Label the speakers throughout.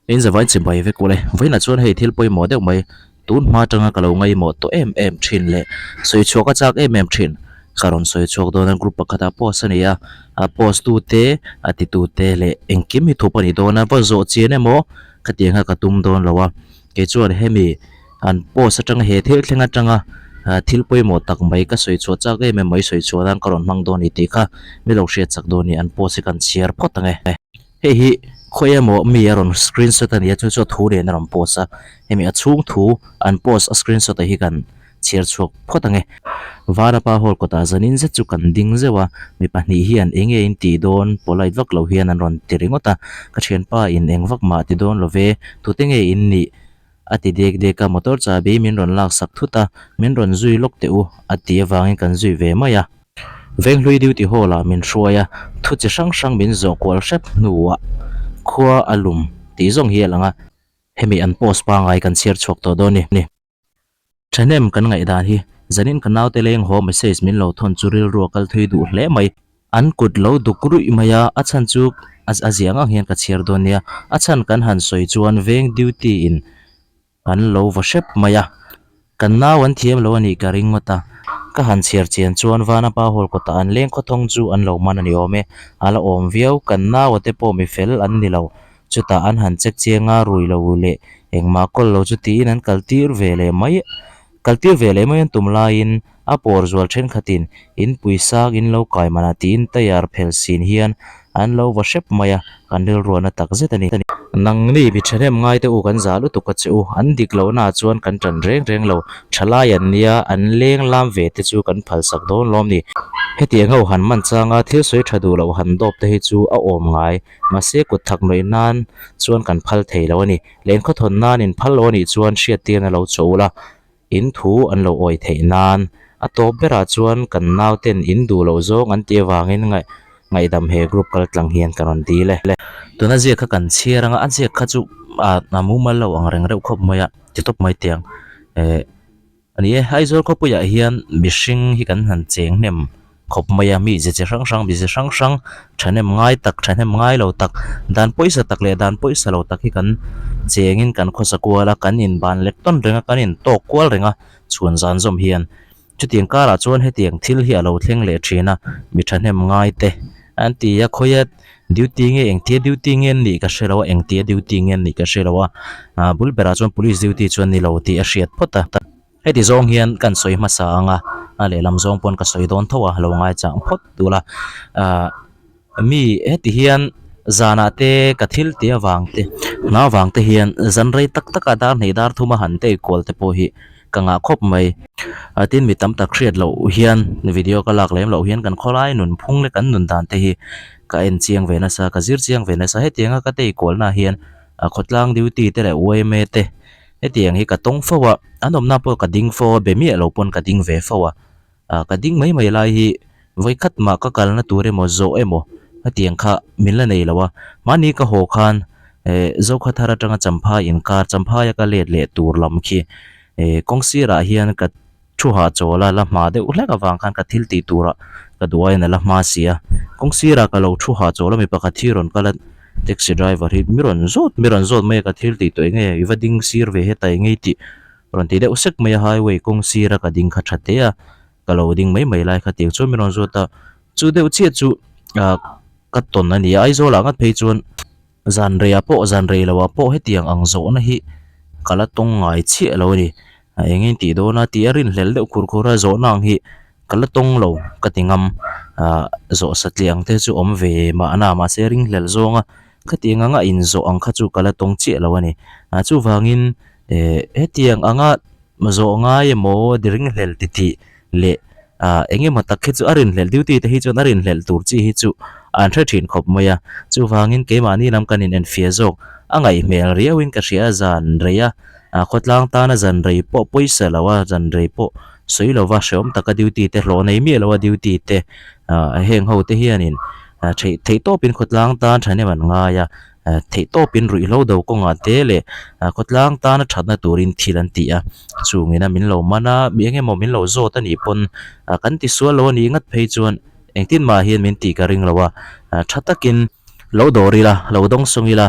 Speaker 1: In zavai chibai vek ule. Vawiinah chuan hei thil pawimawh deuh mai tun hma atanga ka lo ngaihmawh tawh em em thin leh sawi chhuak a chak em em thin. Ka rawn sawi chhuak dawn a group pakhatah post a ni a, a post tute a titute leh engkim hi thup a ni dawn a, va zawh chian emaw khatiang kha ka tum dawn lo a. Kei chuan hemi an post atanga he thil thleng atanga thil pawimawh tak mai ka sawi chhuah chak em em mai sawi chhuah nan ka rawn hmang dawn a ni tih kha mi lo hriat chak dawn a ni an post hi kan chhiar phawt ang e. Hei hi khawi emaw mi a rawn screenshot a ni a chu chu a thu nen a rawn post a hemi a chhung thu an post a screenshot ah hi kan chhiar chhuak phawt ang e. Varapa hall kawtah zanin zet chu kan ding zeuh a mi pahnih hian eng nge in tih dawn polite vak lo hian an rawn ti ringawt a ka thianpa in eng vak mah ti dawn lo ve tute nge in nih A ti dek dek a, motor chahbi min rawn lak sak thut a, min rawn zui lawk teh u, a ti avangin kan zui ve mai a. Venghlui duty hall ah min hruai a, thu chi hrang hrang min zawh kual hrep hnuah khua a lum tih zawng hi a lang a, hemi an post pangai kan chhiar chhuak tawh dawn ni. Thahnem kan ngaihdan hi zanin ka naute leng haw message min lo thawn chu rilru a kal thui duh hle mai. An kut lo duk ruih mai a, a chhan chu a ziang ang hian ka chhiar dawn nia. A chhan kan han sawi chuan veng duty in an lo va hrep mai a, kan nau an thiam lo a nih ka ring ngawt a. Ka han chhiar chian chuan Vanapa hall kawtah an leng khawthawng chu an lo man a ni awm e, a la awm viau, kan naua te pawh mi fel an ni lo. Chutah an han check chiang a, rui lo leh engmah kawl lo chu tiin an kal tir ve leh mai. Kal tir ve leh mai an tum laiin a pawr zual thenkhatin in puisang in lo kai manah tiin tayar phel sin hian an lo va hrep mai a, kan rilruahna tak zet a ni. Nangni mi thahnem ngai te u kan zah lutuk a che u, an dik lohnaah chuan kan tan reng reng lo, thalai an nia, an leng lam ve te chu kan phalsak dawn lawm ni. Hetiang ho han man changa thil sawi tha duh loh han dawp te hi chu a awm ngai, mahse kut thak nawih nan chuan kan phal thei lo a ni. Lenkhawthawn nan in phal lo a nih chuan hriattirna lo chaw ula, in thu an lo awi theih nan. A tawp berah chuan kan nauten in duh loh zawng an tih avangin ngaih ngaihdam he group kal tlang hian ka rawn dil e. Tuna ziak kha kan chhiar anga a ziak kha chu a mumal lo ang reng reuh khawp mai a, ti tawp mai teh ang. Eh. A ni e, Aizawl khawpuiah hian mihring hi kan han cheng hnem khawp mai a, mi ze chi hrang hrang, mi ze hrang hrang thahnem ngai tak, thahnem ngai lo tak, dan pawisa tak leh dan pawisa lo tak hi kan chengin kan khawsa kual a, kan inban lek tawn reng a, kan intawk kual reng a chhuan zan zawm hian. Chutiang karah chuan hetiang thil hi a lo thleng leh thin a, mi thahnem ngai te an ti a, khawia Duty nge engtia duty nge an nih ka hre lo a, engtia duty nge an nih ka hre lo a, ah bul berah chuan police duty chu an ni lo tih a hriat phawt a. Heti zawng hian kan sawi hmasa ang a, a lehlam zawng pawn ka sawi dawn tho a, lo ngaichang phawt tur a. Ah mi heti hian zanah te ka thil tih avang te, hna avang te hian zan rei tak tak a dar hnih dar thum a han tei kual te pawh hi ka ngah khawp mai. Tin mi tam tak hriat loh hian video ka lak lem loh hian kan khawlai nun phung leh kan nun dan te hi ka en chiang ve nasa ka zir chiang ve nasa hetianga ka tei kualna hian khawtlang duty te leh yma te hetiang hi ka tawng fo a an awmna pawh ka ding fo a be miah lo pawn ka ding ve fo a. Ah ka ding mai mai lai hi vawikhat mah ka kalna tur emaw zawh emaw hetiang kha min la nei lo a, mahni ka haw khan eh Zokhathar atanga Champhai inkar Champhaia ka let leh tur lam khi eh kawng sirah hian ka thu hahchawl a la hma deuh hlek avang khan ka thil tih turah ka duh aiin a la hma si a, kawng sirah ka lo thu hahchawl a mi pakhat hi rawn kal a taxi driver hi mi rawn zawt mi rawn zawt mai a ka thil tih tawh eng nge i va ding sir ve heta eng nge i tih Rawn ti deuh sek mai a highway kawng sira ka ding kha tha teh a, ka lo ding mai mai lai kha tiang chuan min rawn zawt a, chu deuh chiah chu ah ka tawn a ni a, Aizawl ah ngat phei chuan zan rei ah pawh zan rei lo ah pawh hetiang ang zawhna hi ka la tawng ngai chiah lo a ni, eng nge tih dawn a tih a rinhlelh deuh khur khur a zawhna ang hi ka la tawng lo ka ti ngam ah zawh satliah ang te chu awm ve mahna mahse ringhlelh zawng a khatiang anga inzawh ang kha chu ka la tawng chiah lo a ni, ah chuvangin. Eh hetiang anga zawh ngai emaw ringhlel ti tih leh ah eng emaw tak hi chu a rinhlelh duty te hi chuan a rinhlelh tur chi hi chu an hre thin khawp mai a chuvangin keimahni lam kan inenfiah zawk a ngaih hmel riauin ka hria a zan rei a ah khawtlang tana zan rei pawh pawisa lo a zan rei pawh sawi lova hrehawm taka duty te hlawh nei miah lo a duty te ah heng ho te hianin ah theih theih tawpin khawtlang tan thahnem an ngai a. Theihtawpin ruihhlo do kawngah te leh khawtlang tana thatna turin thil an ti a, chungin a min lo man a, mi eng emaw min lo zawt a nih pawn kan ti sual lo a nih ngat phei chuan engtin mah hian min tih ka ring lo a, tha takin lo dawr ila, lo dawng sawng ila.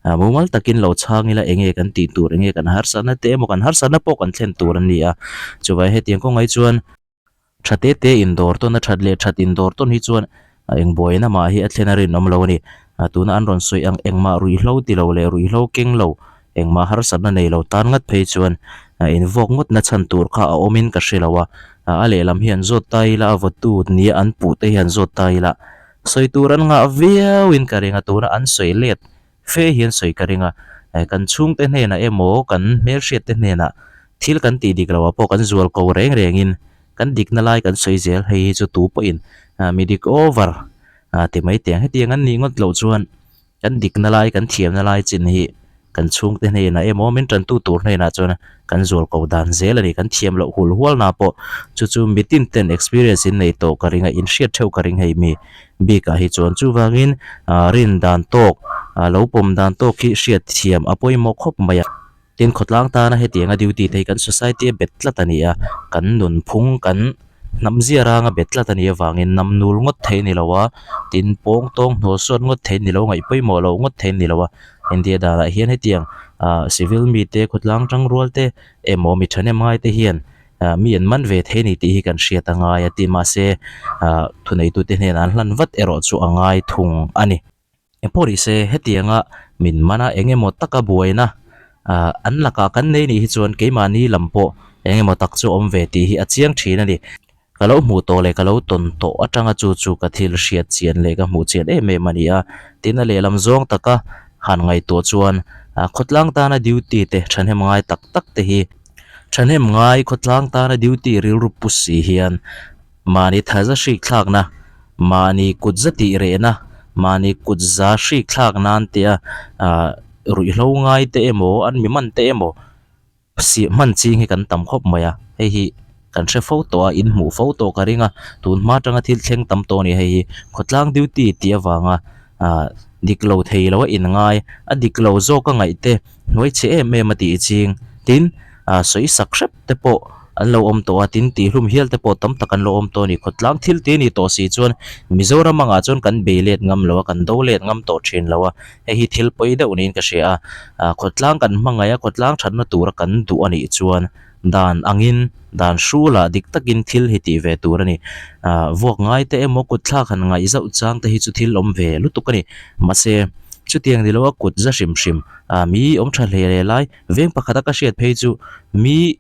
Speaker 1: Mumal takin lo chhang ila enge kan tih tur, enge kan harsatna te emaw kan harsatna pawh kan thlen tur a ni a. Chuvai hetiang kawngah hi chuan tha te te indawr tawn a that leh that indawr tawn hi chuan eng buaina mah hi a thlen a rinawm lo a ni. Tuna an rawn sawi ang engmah ruihhlo ti lo leh ruihhlo keng lo, engmah harsatna nei lo tan ngat phei chuan invawk ngawtna chhan tur kha a awmin ka hre lo a. A lehlam hi an zawt ta ila, a vawtu nia an puh te hi an zawt ta ila. Sawi tur an ngah viauin ka ring a, tuna an sawi let fe hian sawi ka ring a, kan chhungte hnenah emaw kan hmelhriatte hnenah thil kan tih dik loh ah pawh kan zual ko reng rengin kan dikna lai kan sawi zel, hei hi chu tu pawhin mi dik over ti mai teh ang, hetiang an nih ngawt loh chuan Kan dikna lai, kan thiamna lai chin hi kan chhungte hnenah emaw min tantu tur hnenah chuan kan zual ko dan zel a ni. Kan thiam loh hul hualna pawh chu chu mitin ten experience in nei tawh ka ring a, in hriat theuh ka ring hei mi bikah hi chuan. Chuvangin rin dan tawk, lo pawm dan tawk hi hriat thiam a pawimawh khawp mai a. Tin, khawtlang tana hetianga duty te hi kan society a bet tlat a ni a, kan nunphung, kan hnam zia ranga bet tlat a nih avangin nam nul ngawt thei a ni lo a, tin pawng tawng hnual suat ngawt thei a ni lo, ngaih pawimawh loh ngawt thei a ni lo a. India danah hian hetiang ah civil mite, khawtlang tangrual te emaw mi thahnem ngai te hian ah mi an man ve thei a ni tih hi kan hriat a ngai a ti. Mahse, ah thuneitute hnenah an hlan vat erawh chu a ngai thung a ni. Engpawh ni se, hetianga min man a eng emaw taka buaina ah an lakah kan nei nih hi chuan keimahni lam pawh eng emaw tak chu awm ve tih hi a chiang thin a ni. Ka lo hmuh tawh leh ka lo tawn tawh atanga chu chu ka thil hriat chian leh ka hmuh chian em em a ni a. Tin, a lehlam zawng taka han ngaihtuah chuan ah khawtlang tana duty te thahnem ngai tak tak te hi thahnem ngai khawtlang tana duty rilru pu si hian Mahni thaza hrik thlakna, mahni kut za tih rehna, mahni kut za hrik thlak nan tia ruihhlo ngai te emaw an mi man te emaw sih hman ching hi kan tam khawp mai a, hei hi kan hre fo tawh a, in hmuh fo tawh ka ring a, tun hma atanga thil thleng tam tawh a ni hei hi khawtlang duty tih avanga dik lo thei lo a in ngai, a dik lo zawk a ngaih te hnuai chhe em em a tih ching tin sawi sak hrep te pawh an lo awm tawh a, tin tihhlum hial te pawh tam tak an lo awm tawh a ni. Khawtlang thil te ni tawh si chuan Mizoram angah chuan kan bei let ngam lo a, kan do let ngam tawh thin lo a, hei hi thil pawi deuh niin ka hria a, ah khawtlang kan hmangaih a, khawtlang thatna tura kan duh a nih chuan dan angin dan hrulah dik takin thil hi tih ve tur a ni. Ah vuak ngai te emaw kut thlak han ngaih zauh chang te hi chu thil awm ve lutuk a ni. Mahse chutiang ni lo a kut za hrim hrim ah mi awm tha hle leh lai veng pakhata ka hriat phei chu mi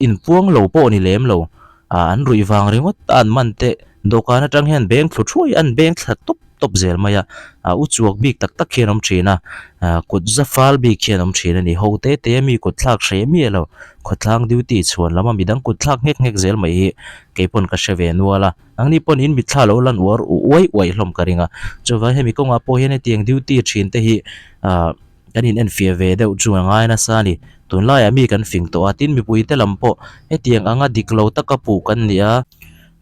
Speaker 1: Inpuang lo pawh ni lem lo. Ah an ruih vang ringawt a an man teh. Dawhkan atang hian beng thlu thuai an beng thla tawp tawp zel mai a. Ah u chuak bik tak tak hian awm thin a. Ah kut za fal bik hian awm thin a ni. Ho te te a mi kut thlak hreh miah lo. Khawtlang duty chhuan lam a midang kut thlak nghek nghek zel mai hi kei pawn ka hre ve nual a. Nangni pawn in mitthla lo lan uar uai uai hlawm ka ring a. Chuvang hemi kawngah pawh hian hetiang duty thin te hi ah. Kan in enfiah ve deuh chu a ngai nasa a ni. Tunlaiah mi kan fing tawh a, tin mipuite lam pawh hetiang anga dik lo taka puh kan ni a,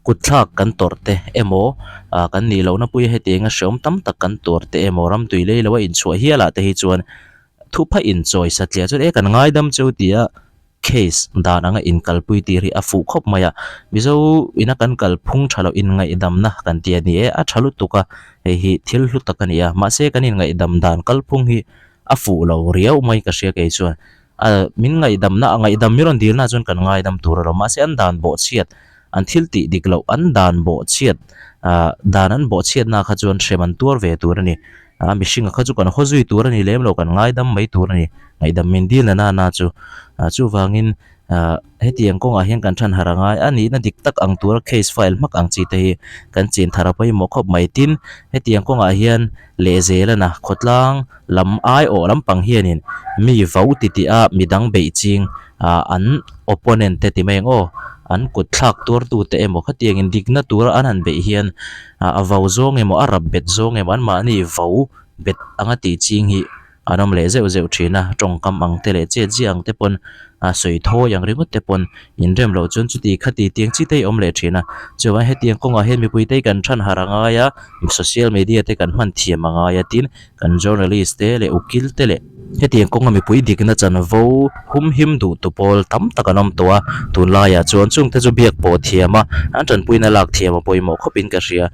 Speaker 1: kutthlak kan tawrh te emaw ah kan nih lohna puia hetianga hreawm tam tak kan tuar te emaw ramtui lei loa inchhuah hialah te hi chuan thupha inchawi satliah chuan e kan ngaidam cheu tia Case dan anga inkalpui tir hi a fuh khawp mai a, Mizo ina kan kalphung tha loh inngaihdamna kan ti a ni e, a tha lutuk a, hei hi thil hlu tak a ni a, mahse kan inngaihdam dan kalphung hi a fuh lo riau mai ka hria kei chuan, a min ngaihdamna a ngaihdam mi rawn dilna chuan kan ngaidam tur a lo, mahse an dan bawhchhiat an thil tih dik loh an dan bawhchhiat ah dan an bawhchhiatna kha chuan hrem an tuar ve tur a ni. A mihringa kha chu kan haw zui tur a ni lem lo, kan ngaidam mai tur a ni. Ngaihdam min dil na nana chu. Ah chuvangin ah hetiang kawngah hian kan than harh a ngai a nihna dik tak ang tura case file hmak ang chi te hi kan chin thar a pawimawh khawp mai. Tin, hetiang kawngah hian lehzelana khawtlang lam aiawh lampang hianin mi vo ti tih a midang beih ching ah an opponent te ti mai ang aw, an kut thlak tuartute emaw khatiangin dikna tura an han beih hian ah a vau zawng emaw a rap bet zawng emaw anmahni vau bet anga tih ching hi an awm leh zeuh zeuh thin a, tawngkam ang te leh chet ziah ang te pawn ah sawi thawi ang ringawt te pawn inrem loh chuan chuti khati tiang chi te hi awm leh thin a, chuvang hetiang kawngah hian mipui te hi kan than harh a ngai a, social media te kan hman thiam a ngai a tin kan journalist te leh ukil te leh. Hetiang kawnga mipui dikna chanvo humhim duh tu pawl tam tak an awm tawh a, tunlaiah chuan chungte chu biak pawh thiam a, an tanpuina lak thiam a pawimawh khawpin ka hria.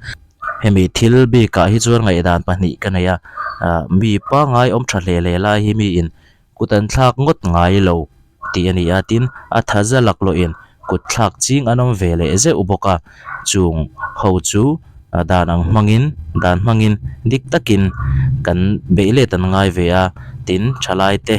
Speaker 1: Hemi thil bikah hi chuan ngaihdan pahnih ka nei a, Ah mi pangai awm tha hle hle lai hi miin kut an thlak ngawt ngai lo tih a ni a tin a thaza laklawh in kut thlak ching an awm ve leh zeuh bawk a chung ho chu dan ang hmangin dan hmangin dik takin kan beih let an ngai ve a tin thalai te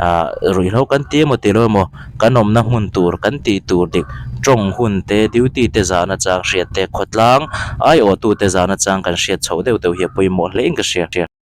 Speaker 1: ah ruihhlo kan ti emaw tilo emaw kan awmna hmun tur kan tih tur dik tawng hun te duty te zahna chang hriat te khawtlang aiawh tute zahna chang kan hriat chhoh deuh deuh hi a pawimawh hle in ka hria.